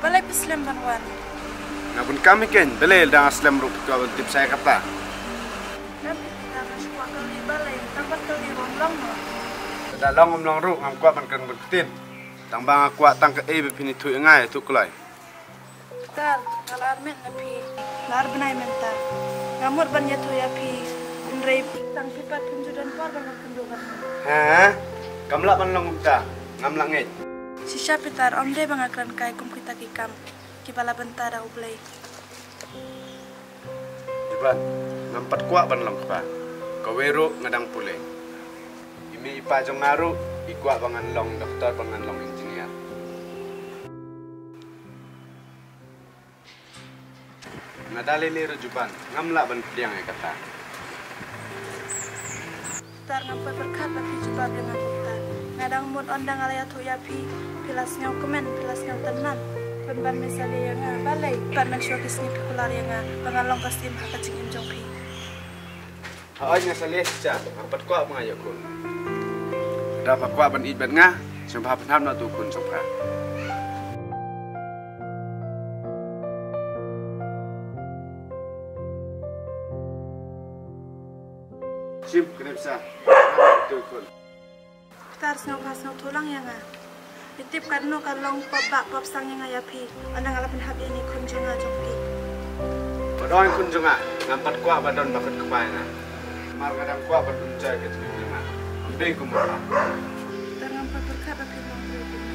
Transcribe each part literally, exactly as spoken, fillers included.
Balei phi slem ban wan? Nga bun kam hi kein, balei lada nga slem ruh phi kwah ban tip sa ïa kata? Em, nga shu kwah kylli balei, tang ban kylli ruh ym long mo. Lada long ym long ruh ngam kwah ban kren bun ktien. Tang ba nga kwah tang kaei ba phin ïathuh ïa nga, ïathuh kloi. Peter, nga la armet na phi. La ar bnai mynta. Nga mut ban ïathuh ïa phi. Hynrei tang phi pat phim ju don por ban wan kynduh bad nga. Ha? Kam lah ban long kumta. Ngam lah ngeit. Shisha Peter, ym dei ba nga kren kai kum kita ki kam kiba la bynta da U Blei. Juban, ngam pat kwah ban long kpa. Kawei ruh nga dang pule. I mei i pa jong nga ruh i kwah ba ngan long doktor, ba ngan long engineer. Nga da lei lei ruh Juban, ngam lah ban pdiang ïa kata. Peter, ngam poi pyrkhat ba phi jubab ïa nga kumta. Nga dang mut ynda nga la ïathuh ïa phi, phi la sngew kmen, phi la sngew tymmen. Pynban me salia ïa nga, balei? Pynban men shuwa ki sngi phi kular ïa nga ba ngan long ka syiem ha ka jingim jong phi. Hooid nga salia shisha, ngam pat kwah ba nga ïoh khun. Da pha kwah ban ïeit bad nga, sngewbha pynhap noh utu u khun jong pha. Shim, kane pisa. Utu u khun. Peter, sngewbha sngewthuh lang ïa nga. Phi tip katno ka long pop bah pop sang ïa nga ïa phi, ynda nga la pynhap ïa ine i khun jong nga jong phi. Ba don khun jong nga, ngam pat kwah ba don ba khun kpa ïa nga. Namar nga dang kwah ban enjoy ka jingim jong nga. Ym dei kumba la. Peter, ngam pat pyrkhat ba phin long briew kumne.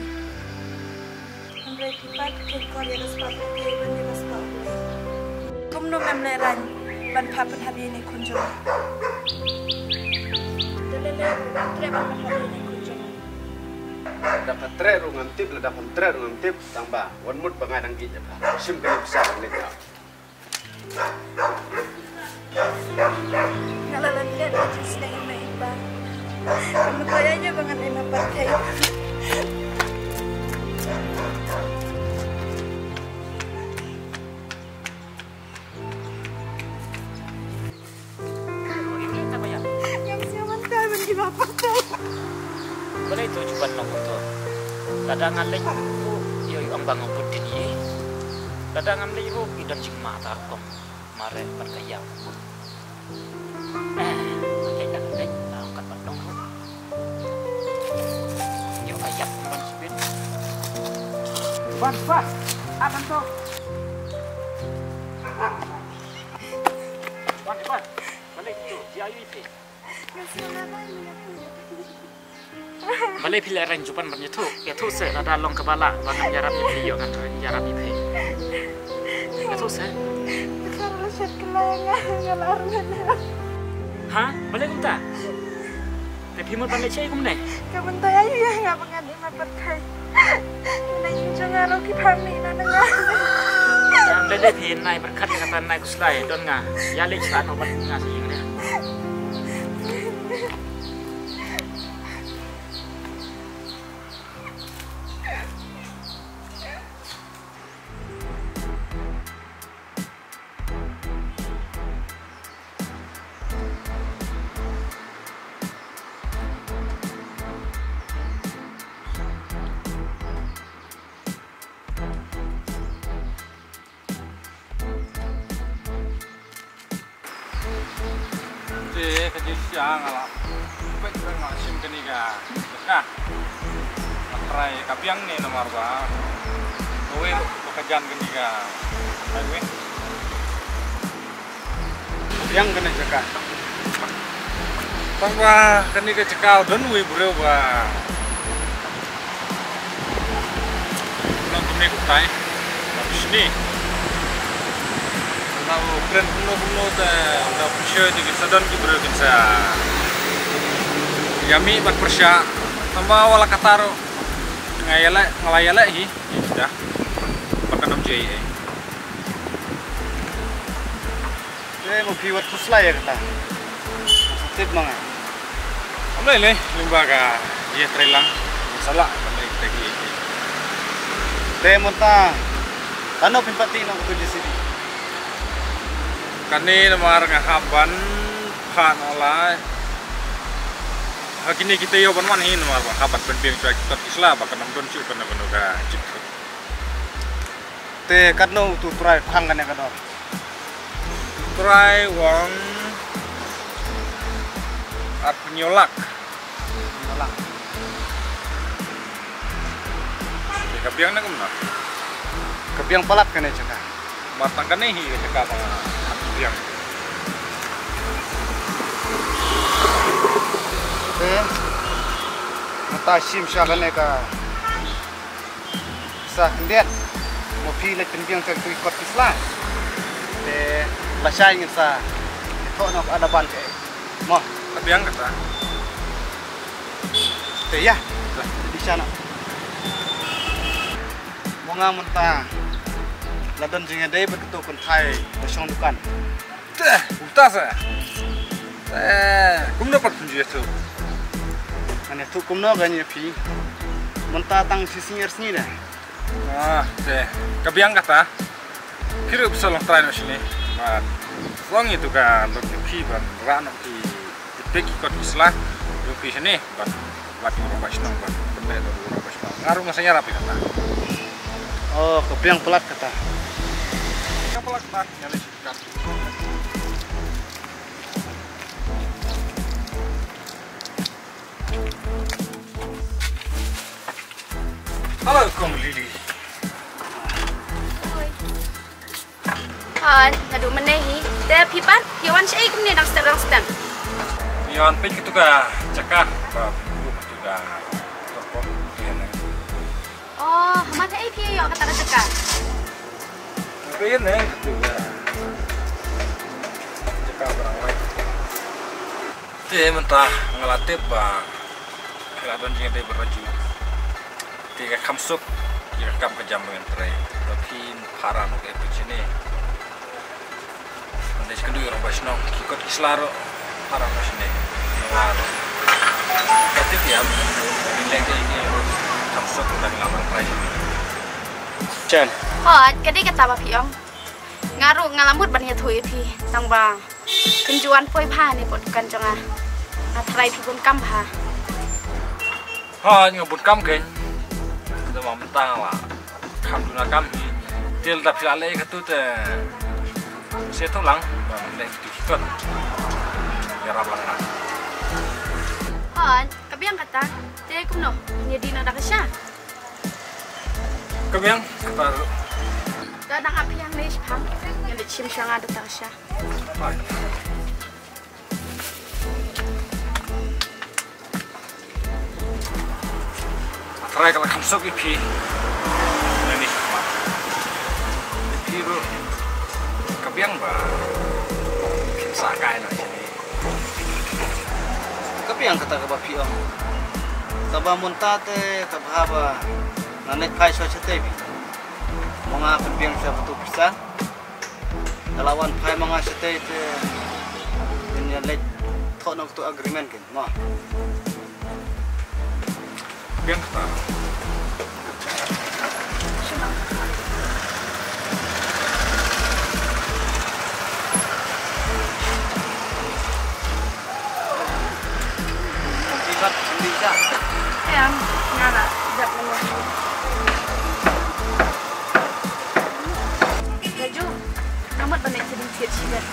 Hynrei phi pat phi kheiñ kor ïa ka spah pyrthei ban ïa ka spah U Blei. Kumno mem lehraiñ ban phah pynhap ïa ine i khun jong nga? Te lei lei ruh ngam treh ban pynhap ïa ine i khun jong nga. Lada pha treh ruh ngam tip, lada pham treh ruh ngam tip, tang ba wan mut ba nga dang ïeit ïa pha. Shim kane pisa ban leit noh. Nga la lyndet ka jingsneng ïa i mei i pa. Ka myntoi aïu ba ngan ai ma pyrthei. Ngam sngew ban kai ban i ma pyrthei. Balei to Juban long kumto? Lada nga leit ruh ïoh ong ba nga bud dien ïa i. Lada ngam leit ruh i don jingma ta rukom. Mareh bad ka ïap. Eh, ka ïap ka ïap, ah, kat bad dong ruh. Ïoh ka ïap ban sipit. Ban, ban. Ah, ban to. Ban, ban. Balik tu, dia ayu ite. Balei phi lehraiñ Juban ban ïathuh? Ïathuh se lada long kaba lah ba ngan ïarap ïa phi, ïoh ngan ïarap ïa phi. Ïathuh se. Ka la shet kylla ïa nga, nga la armet. Ha? Balei kumta? Te phi mut ban leit shaei kumne? Ka myntoi aïu ïa nga ba ngan i ma pyrthei. Nai jong nga ruh ki pham ni na nga. Ïa, ym dei phi nai pyrkhat ïa kata, nai khuslai don nga. Ïa leit sha noh bad nga sha ïing. Te ka jingshisha nga la peit ba nga shim kane ka jaka. Nga trai ka biang ne namar ba kawei ruh ba ka jan kane ka highway. Ka biang kane ka jaka. Tang ba kane ka jaka u don uwei u briew ba nang kumne kumtai. Ba bishni. Nang kren kumno kumno te da pyrshah te kin sa don ki briew kin sa ïa mih bad pyrshah. Tang ba wat la katta ruh nga ïaleh, nga la ïaleh hi. Ïa kita. Ba kan ym jia ei. Te mo phi wat khuslai ïa kata. Sa tip ma nga. Ym lei lei, lyngba ka jingïatreilang. Sa lah ban leh kita ki. Te mynta tano phin pat tih noh kato J C B? Kane namar nga hap ban phah noh lai. Ha kine kita ïoh ban wan hi namar ba hap ban pynbiang shuwa ki kot ki sla ba kan ym don shuh kano kano ka jingthut. Te katno utu u trai u khang kane ka dor? Trai u ong arphew hynñiew lak. Hynñiew lak. Te ka biang ne kumno? Ka biang palat kane jaka. Mar tang kane hi ka jaka ba nga hap biang. Te mynta shim sha kane ka pisa khyndiat. Mo phi leit pynbiang sha kitu ki kot ki sla. Te lashai ngin sa ïathoh noh ka daban kaei. Mo. Ka biang kata. Te ïa. Te di sha noh. Mo nga mynta la don jingïadei bad kato u kynthei ba shong dukan. Te, uta sa. Te, kumno pat pynjia tu? Ane tu kumno ka nya phi? Mynta tang shi sngi ar sngi de. Ah, te, ka biang kata. Phi ruh phi sa long trai noh shane. Bad long itu ka lok phi ban rah noh ki, ki pek ki kot ki sla. Ruh phi shane ban wad ïa u rangbah shnong ban pynleh da u rangbah shnong. Nga ruh nga sa ïarap ïa kata. Oh, ka biang palat kata. Ka palat kata. Ïa leh. Hello, Kong Lily. Hoi. Hon, naduh mynne hi. Te phi pat, phi wan shaei kumne dang step dang step? Phi wan peit katu ka jaka, ba, katu ka jaka. Oh, haba kaei phi ïoh kata ka jaka? Ka ïa ne katu ka jaka ba nang wai. Te mynta nga la tip ba ka la don jingïadei bad Raju. Te ka kham suk ïa ka kam ka jam ba ngan trei. Ba phin para noh ka epic shane. Ande shi kynduh ïa u rangbah shnong, ki kot ki sla ruh para noh shane. Nga ruh. Ka tip ïa, ki leh kaei kaei ruh kham suk, tang nga ban trei. Chen. Hooid, ka dei kata ba phi ong. Nga ruh nga la mut ban ïathuh ïa phi, tang ba phin ju wan poi bha ne pud kan jong nga. Nga tharai phi bun kam bha. Hooid, nga bun kam kein. Te mynta nga la kham duna kam hi. Te lada phi la leh katu te, sa ïathuh lang ban leh katu ki kot. Ïarap lang nga. Hooid, ka biang kata. Te kumno, ngin ïa die noh da ka sha? Ka biang kata ruh. Te dang ap ïa nga ne shaphang. Ngin ïa shim sha nga da ka sha. Hooid. Trai ka la kham suk ïa phi. Nani. Ïa phi ruh. Ka biang ba phin sa kai noh shane. Ka biang kata kaba phi ong. Taba mynta te taba haba nga leit phai sha shatei phi. Mo nga pynbiang sha katu pisa. Te la wan phai ma nga shatei te ngin ïa leit thoh noh katu agreement kein mo. Biang kata. Ki bat sendiri ka. Em, nga la dap menung. Laju, amat banai sendiri sikit.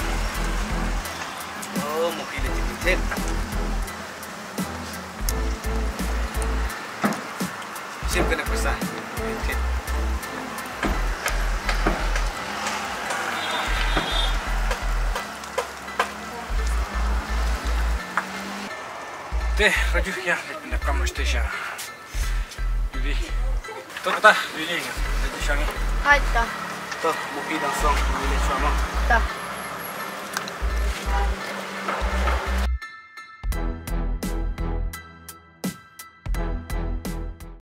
Oh, mungkin dia tidur. Sip kena pisa. Te, Raju, ïa, leit pyndonkam station. Didi. To kata, Didi. Didi shangi. Hai, ta. To, buki dang song, Didi shangi. Ta.